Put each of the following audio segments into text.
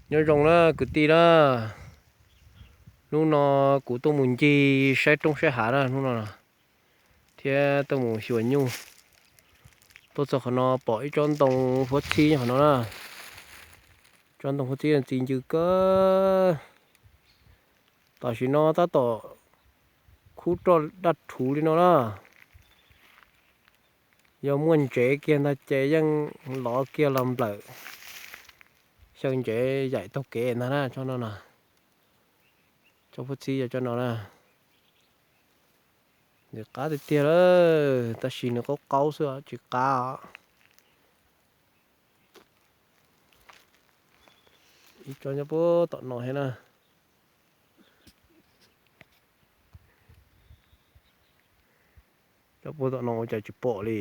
Nyob zoo na kwv tij na, hnub no kuv tuaj mus ncig saib roob saib hav na hnub no, thiab tuaj mus xyuas nyuj. Tuaj txog qhov no pom ib tsob ntoo huab txhib nyob qhov no na. Tsob ntoo huab txhib txi ncw kawg. Tam sim no tab tom khub roj daj rhuv li no na. Yog muaj ntsev kiag ntag ces yeej lov kiag los nplawm xyaw ntsev yaim taug kev ntag na tsob no na. Tsob huab txhib yog tsob no na. Nws qab tiag tiag lawm, tab sis nws qaub qaub xwb tsis qab os. Ib tsob nyob puag tom no thiab na. Cov puag tom no ua cas tsis pom li.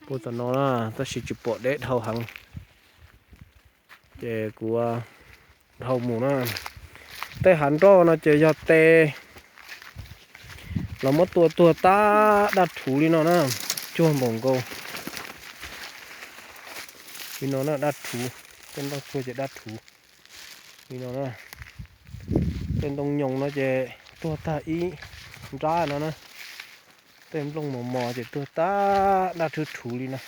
Puag tom no na, tab sis tsis pom deb dhau heev. Ces kuv dhau mus na. Tej hav nroj no ces yog tes los muab tua tuag tab daj rhuv li no na, cuag npaum nkaus li no na, daj rhuv. Tej nroj cuag ces daj rhuv li no na. Tej ntoo nyoos no ces tuag tag ib nrab no na. Tej nplooj mos mos ces tuag tag daj rhuv rhuv li no.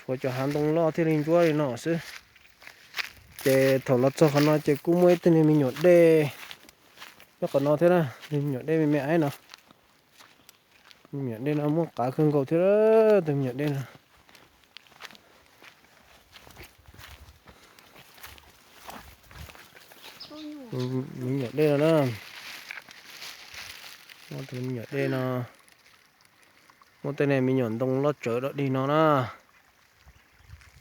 Tshuav cov hav ntoo loj thiaj li ntsuab li no xwb. Ces thaum los txog qhov no ces kuj muaj ib tug niag me nyuam dej nyob qhov no thiab na, me nyuam dej me me ib no. Me nyuam dej no muaj qav kawg nkaus thiab, tus me nyuam dej no. Me nyuam dej no na, muaj tus me nyuam dej no, muaj tej niag me nyuam ntoo loj tsawv dog dig no na.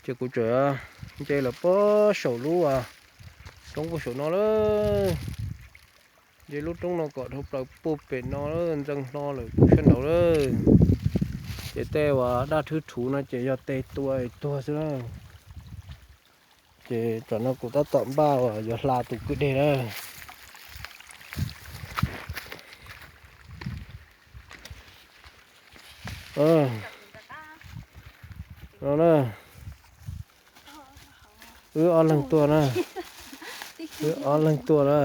Ces kuv tseem nce lawm puag saum lub roob puag saum no lawm. Nce lub roob no kom dhau plaws puag pem no lawm, ntxeev hlo lawm puag sab nraud lawm. Ces tej uas daj rhuv rhuv no ces yog tes tua tuag xwb na. Ces tsam no kuv tab tom npaj uas yuav hla tus kwj deg na. No na, wb ob leeg tuaj na, wb ob leeg tuaj na.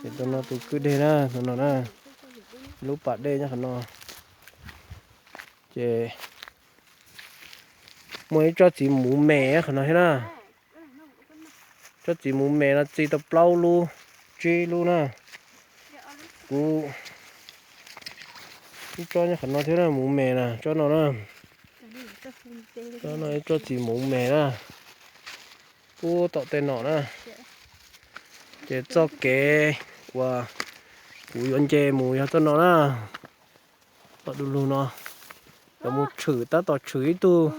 Ces tus no tus kwj deg na, tus no na, lub pas dej nyob qhov no. Ces muaj ib tsob txiv muv me qhov no thiab na. Tsob txiv muv me no txi tau plaub lub, tsib lub na. Kuv ib tsob nyob qhov no thiab na, muv me na, tsob no na. Tsob no ib tsob txiv muv me na. Puag tom tej no na. Ces txoj kev uas kuv yuav nce mus yog txoj no na. Tom du lug no, yuav mus tshwm tab tom tshwm ib tug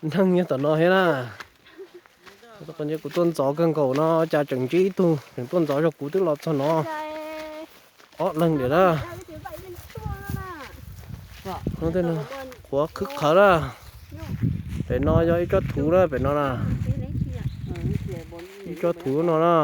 neeg nyob tom no thiab na. Kuv tuaj ntxov kawg nkaus no cas tseem ntsib ib tug tseem tuaj ntxov zog, kuv twb los txog no. Ob leeg diam na. Qhuav khwb qhawv na. Pem no yog ib tsob thuv na, pem no na. Ib tsob thuv no na.